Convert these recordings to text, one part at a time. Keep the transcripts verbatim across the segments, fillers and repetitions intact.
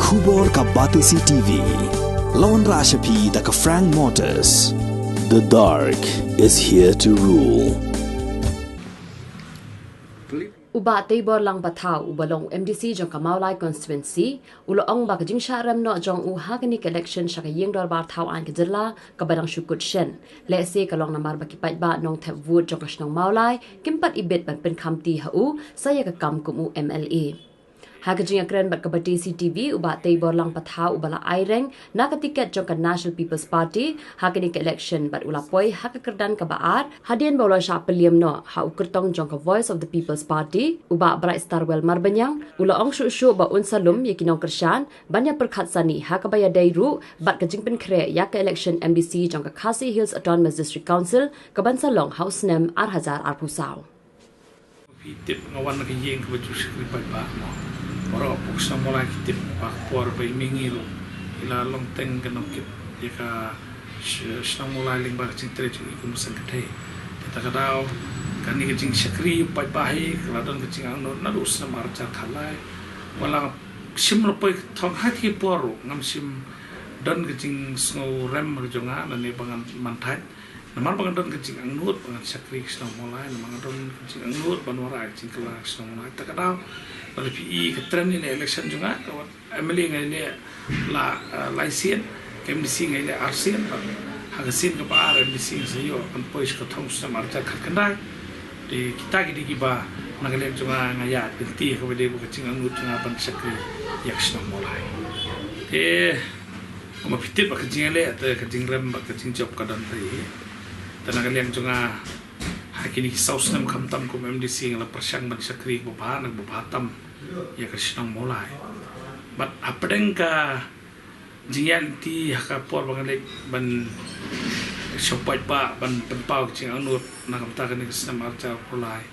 Khubor ka Batesi T V. Lawan Rashapi da ka Frank Motors. The dark is here to rule. U Bah Teibor Langpathaw, uba long M D C jong ka Mawlai constituency, u la ong ba ka jingshah rem noh jong u ha kane ka election sha ka ïing dorbar thaw aiñ ka jylla kaba dang shu kut shen. Lehse ka long namar ba ki paidbah nongthep vote jong ka shnong Mawlai kim pat ibit ban pynkhamti ha u sa ïa ka kam kum u M L A. Ha ka jingïakren bad ka Batesi T V, u Bah Teibor Langpathaw uba la aireng na ka tiket jong ka National People's Party ha kane ka election bad u la poi ha ka kyrdan kaba ar, hadien ba u la shah pynliem noh ha u kyrtong jong ka Voice of the People's Party, u Bah Brightstarwell Marbaniang, u la ong shuh shuh ba un sa lum ïa ki nongkyrshan ban ïa pyrkhat sani ha kaba ïadei ruh bad ka jingpynkhreh ïa ka election M D C jong ka Khasi Hills Autonomous District Council kaban sa long ha u snem ar hajar arphew saw. Phi tip nga wan na ka ïing kaba ju shakri paidbah mo. Baroh hapoh shnong Mawlai ki tip ba ka por ba i mihngi ruh i la long teng ka nongkit ïa ka sh-, shnong Mawlai lyngba ka jingtrei jong i kum u seng kynthei. Te ta ka daw kane ka jingshakri paidbah hi ka la don ka jingangnud naduh u snem ar hajar khatlai. Wat la shim la poi ka thong ha ki por ruh ngam shym don ka jingsngew rem ka jong nga lane ba ngan man thait. Namar ba nga don ka jingangnud ba ngan shakri ka shnong Mawlai, namar nga don ka jingangnud ban wanrah ka jingkylla ka shnong Mawlai. Ta ka daw lada phi i ka trend ïa ka election jong nga, ka wat M L A nga ïaleh la, eh, lai sien, ka M D C nga ïaleh ar sien, bad ha ka sien kaba ar M D C nga sa ïoh ban poi sha ka thong u snem ar hajar khatkhyndai. Te kita ki dei kiba na ka liang jong nga nga ïaid lynti ha kaba ïadei bad ka jingangnud jong nga ban shakri ïa ka shnong Mawlai. Te kumba phi tip ba ka jingïaleh te ka jingrem bad ka jingjop ka don te. Te na ka liang jong nga ha kine ki saw snem khamtam kum M D C nga la pyrshang ban shakri kaba bha na kaba bha tam ïa ka shnong Mawlai. Bad hapdeng ka jingïaid lynti ha ka por ba nga leit ban sha u paidbah ban pynpaw ka jingangnud na ka bynta kane ka snem ar hajar arphew lai.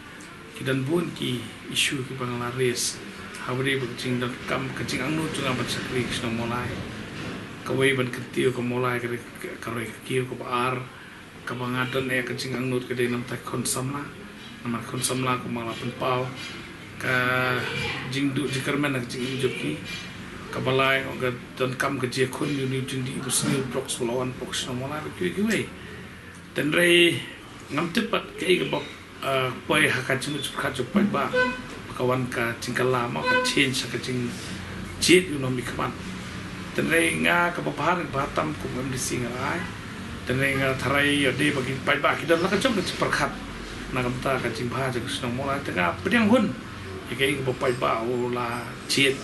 Ki don bun ki issue kiba nga la raise ha kaba ïadei bad ka jingdonkam ka jingangnud jong nga ban shakri ka shnong Mawlai. Kawei ban kyntiew ka Mawlai ka, ka, ka roi ka kiew, kaba ar kaba nga don ïa ka jingangnud ka dei na ka bynta ki khun samla. Namar ki khun samla kumba nga la pynpaw ka jingduh jingkyrmen ha ka jingim jong ki. Kaba lai nga donkam ka jingïakhun ïa une u jingdih basniew drugs ba la wan hapoh ka shnong Mawlai bad kiwei kiwei. Hynrei ngam tip pat kaei kaba, eh, poi ha ka jingmut jingpyrkhat jong u paidbah ba ka wan ka jingkylla mo, ka change ha ka jingjied ïa u nongmihkhmat. Hynrei nga kaba bha, kaba bha tam kum M D C nga la ai. Hynrei nga tharai ïoh dei ba ki paidbah ki don la ka jong ka jingpyrkhat na ka bynta ka jingbha jong ka shnong Mawlai, te nga pdiang hun ïa kaei kaba u paidbah u la jied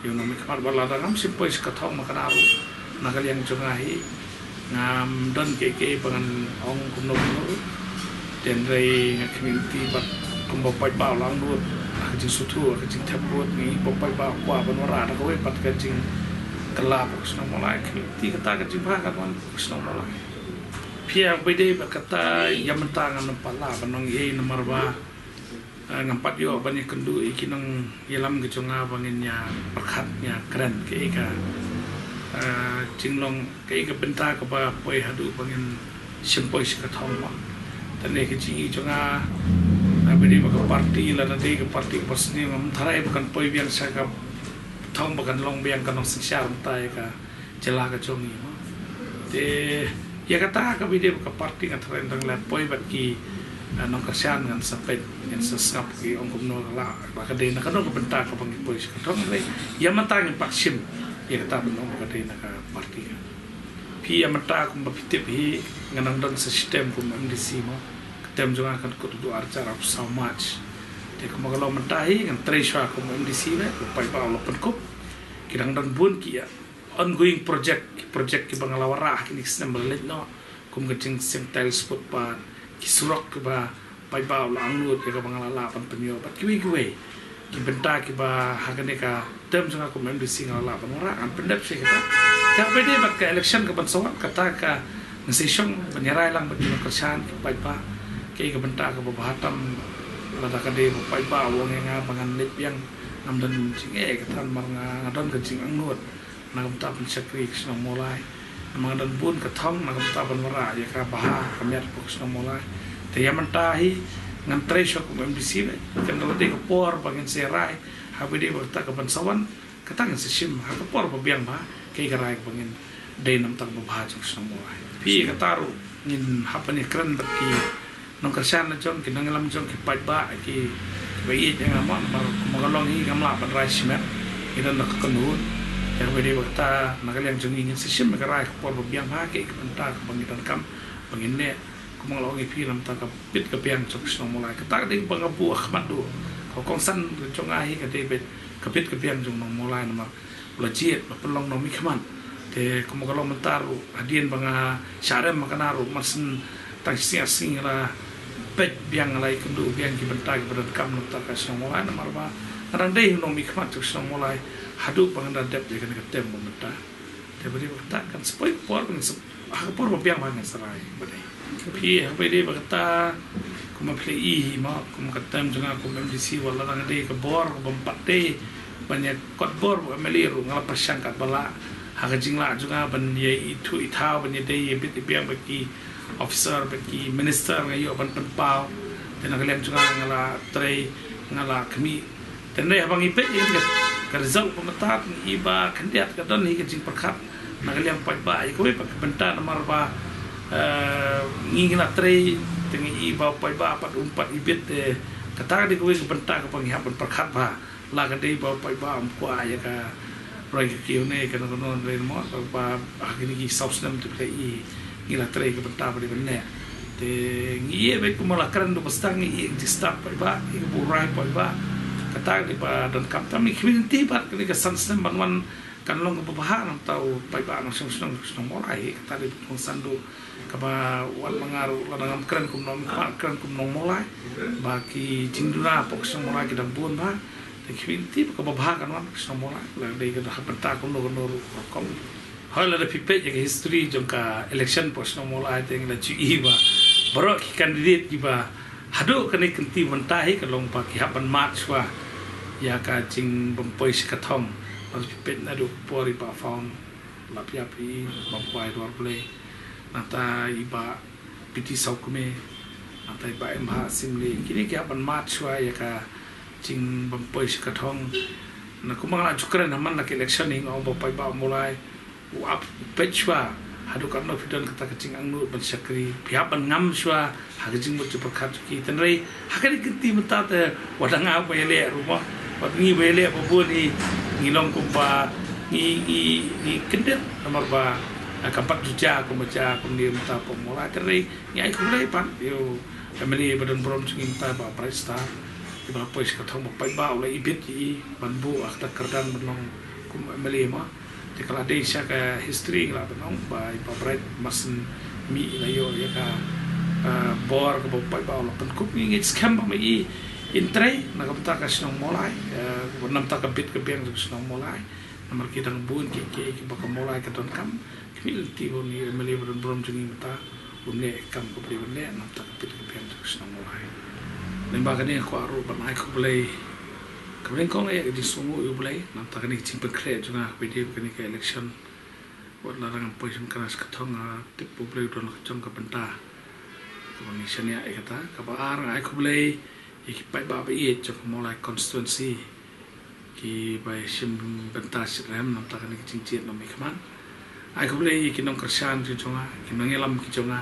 ïa u nongmihkhmat. Wat la da ngam shym poi sha ka thong ma kane ruh, na ka liang jong nga hi ngam don kiei kiei ba ngan ong kumno kumno ruh. Hynrei nga khmih lynti bad kumba u paidbah u la angnud ha ka jingsngewthuh, ha ka jingthep vote, ngi ba u paidbah u kwah ban wanrah da kawei pat ka jingkylla hapoh ka shnong Mawlai. Khmih lynti kata ka jingbha kan wan hapoh ka shnong Mawlai. Phi ïa ba dei ba kata ïa mynta ngam pat lah ban ong ei namar ba Ah, ngam pat ïoh ban ïakynduh ïa ki nongïalam ki jong nga ba ngin ïa pyrkhat, ïa kren kaei ka, ah, jinglong, kaei ka bynta kaba poi haduh ba ngin shim poi sha ka thong mo. Te ne ka jingïohi jong nga, ah, ba dei ba ka party, lada dei ka party kaba sniew, ngam tharai ba kan poi biang sha ka thong ba kan long biang ka nongsynshar mynta ïa ka jylla ka jong ngi mo. Te ïa kata kaba dei ba ka party nga tharai dang leh poi bad ki, eh, nongkyrshan ngan sa peit, ngan sa sngap ki ong kumno ka lah, ba ka dei na kano ka bynta kaba ngi poi sha ka thong. Hynrei ïa mynta ngim pat shim ïa kata ban ong ba ka dei na ka party. Phi ïa mynta kumba phi tip hi nga nang don sa shi term kum M D C mo. Ka term jong nga kan kut haduh ar hajar arphew saw March. Te kumba ka long mynta hi ngan trei shuwa kum M D C beit, u paidbah u la pynkup. Ki dang don bun ki ïa ongoing project, ki project kiba nga la wanrah ha kine ki snem ba la leit noh, kum ka jingseng tiles footpath, ki surok kiba paidbah u la angnud ïa kaba nga la lah ban pynïoh bad kiwei kiwei ki bynta kiba ha kane ka term jong nga kum M D C nga la lah ban wanrah, ngan pyndep sha kita. Te haba dei bad ka election kaban sa wan, kata ka ngan sa shong ban ïarai lang bad ki nongkyrshan, ki paidbah, kaei ka bynta kaba bha tam, lada ka dei ba u paidbah u ong ïa nga ba ngan leit biang, ngam don jingeh, kata namar nga, nga don ka jingangnud na ka bynta ban shakri ka shnong Mawlai. Namar nga don bun ka thong na ka bynta ban wanrah ïa ka bha ka miat hapoh ka shnong Mawlai. Te ïa mynta hi ngan trei shuwa kum M D C beit, kan da la dei ka por ba ngin sa ïarai, haba dei ba kata kaban sa wan, Kata ngin sa shim ha ka por ba biang bha, kaei ka rai kaba ngin dei namar ka ba bha jong ka shnong Mawlai. Phi kata ruh ngin hap ban ïakren bad ki nongkyrshan la jong, ki nongïalam jong, ki paidbah, ki, kiba ïeit ïa nga mo, namar kumba ka long hi ngam lah ban rai shimet, ngi don da ka kynhun. Ïa kaba dei ba kata na ka liang jong ngi ngin sa shim ïa ka rai ha ka por ba biang bha, kaei ka bynta kaba ngi donkam ba ngin leh. Kumba nga la ong ïa phi namar ka bit ka biang jong ka shnong Mawlai. Kata ka dei ba nga buh ha khmat duh. Ka kongsan jong nga hi ka dei beit ka bit ka biang jong u nong Mawlai namar u la jied, u la pynlong nongmihkhmat. Te kumba ka long mynta ruh, hadien ba nga shah rem ha kane ruh, man shen tang shi sngi ar sngi nga la peit biang, nga la ïakynduh biang ki bynta kiba donkam na ka bynta ka shnong Mawlai namar ba nga dang dei u nongmihkhmat jong ka shnong Mawlai haduh ba ngan da dep ïa kane ka term ba mynta. Te ba dei ba kata kan sa poi ka por, kan sa, ha ka por ba biang ba ngan sa rai ba dei. Phi, ha ba dei ba kata, kumba phi la i hi mo, kumba ka term jong nga kum MDC, wat la dang dei ka bor kaba ym pat dei ban ïa kot bor ba MLA ruh nga la pyrshang katba lah ha ka jinglah jong nga ban ïa ithuh ithaw, ban ïadei ïabit ïabiang bad ki officer bad ki minister, nga ïoh ban pynpaw. Te na ka liang jong nga nga la trei, nga la khmih. Te hynrei haba ngi peit ïa ka, ka result ba mynta, ngi i ba khyndiat ka don hi ka jingpyrkhat na ka liang paidbah ïa kawei pat ka bynta namar ba, eh, ngi, ngi la trei, te ngi i ba paidbah pat um pat ibit. Te kata ka dei kawei ka bynta kaba ngi hap ban pyrkhat bha. La ka dei ba paidbah um kwah ïa ka roi ka kiew ne kano kano, hynrei mo ba ha kine ki saw snem te phi la i ngi la trei ka bynta ba dei ban leh. Te ngi ïa beit kumba la kren da ba sdang, ngi ïa ka jingstad paidbah, ïa ka buh rai paidbah. Kata ka dei ba donkam, te ngi khmih lynti bad kane ka san snem ban wan kan long kaba bha namar u paidbah nongshong shnong, shnong Mawlai. Kata dei ba kongsan duh kaba wat ma nga ruh, lada ngam kren kum nong, kren kum nong Mawlai, ba ki jingduna hapoh ka shnong Mawlai ki dang bun bha. Te khmih lynti ba kaba bha kan wan ka shnong Mawlai, la dei ka da ha bynta kumno kumno ruh rukom. Hooid, lada phi peit ïa ka history jong ka election hapoh shnong Mawlai te ngi la ju i ba baroh ki candidate kiba haduh kane ka kynti mynta hi ka long ba ki hap ban mad shuwa ïa ka jingbym poi sha ka thong. Lada phi peit naduh ka por i Bah Faun Lapia, phi, Bah Pai Dwar Blei, nangta i Bah P T Sawkmie, nangta i Bah M H Syiemlieh, kine ki hap ban mad shuwa ïa ka jingbym poi sha ka thong. Na kumba nga la ju kren ha man la ka election hi, nga ong ba paidbah Mawlai u ap u peit shuwa haduh katno phi don kata ka jingangnud ban shakri, phi hap ban ngam shuwa ha ka jingmut jingpyrkhat jong ki. Hynrei ha kane ka kynti mynta te wat la nga ba ïaleh ruh mo, wat ngi ba ïaleh ba bun hi, ngi long kumba ngi, ngi, ngi kyndit namar ba, ah, kam pat ju jia kumba jia kumne mynta hapoh Mawlai. Hynrei ngi ai khublei pat ïa u MLA ba don burom jong ngi mynta, Bah Bright Star, iba la poi sha ka thong ba paidbah u la ibit ïa i ban buh ha kata ka kyrdan ban long kum MLA mo. Te ka la dei sha ka history, nga lah ban ong ba i Bah Bright mar shen mih i la ïoh ïa ka, ah, bor kaba u paidbah u la pynkup. Ngi ngeit skhem ba ma i in trei na ka bynta ka shnong Mawlai, eh, na ka bynta ka bit ka biang jong ka shnong Mawlai. Namar ki dang bun kiei kiei kiba ka Mawlai ka donkam. Khmih lynti ba une u MLA ba don burom jong ngi mynta un leh kam kaba dei ban leh na ka bynta ka bit ka biang jong ka shnong Mawlai. Lyngba kane nga kwah ruh ban ai khublei kaba nyngkong ïa ka jingsngewnguh ïa U Blei na ka bynta kane ka jingpynkhreh jong nga kaba ïadei bad kane ka election. Wat la dang ngam poi sha ka thong, nga tip ba U Blei u don la ka jong ka bynta kaba ngi shaniah ïa kata. Kaba ar, nga ai khublei ïa ki paidbah ba ïeit jong ka Mawlai constituency, kiba shim bynta shitrhem na ka bynta kane ka jingjied nongmihkhmat. Ai khublei ïa ki nongkyrshan ki jong nga, ki nongïalam ki jong nga,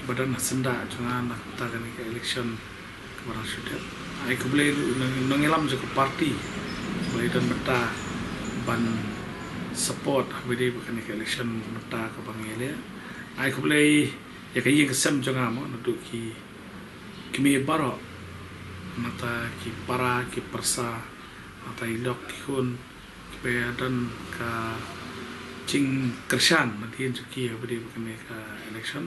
kiba don ha syndah jong nga na ka bynta kane ka election kaba dang shu dep. Ai khublei ruh ïa ki nongïalam jong ka party kiba ïadon bynta ban support ha kaba ïadei bad kane ka election mynta kaba ngi leh. Ai khublei ïa ka ïing ka sem jong nga mo, naduh ki kmie baroh, nangta ki para ki pyrsa, nangta i lok i khun, kiba ïadon ka jingkyrshan na ka bynta jong ki ha kaba ïadei bad kane ka election.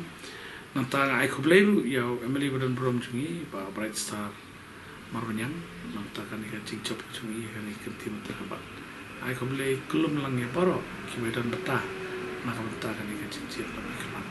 Nangta nga ai khublei ruh ïa u MLA ba don burom jong ngi, Bah Bright Star Marbaniang, na ka bynta kane ka jingjop jong i ha kane ka kynti mynta ka bad. Ai khublei kyllum lang ïa baroh kiba ïadon bynta na ka bynta kane ka jingjied nongmihkhmat.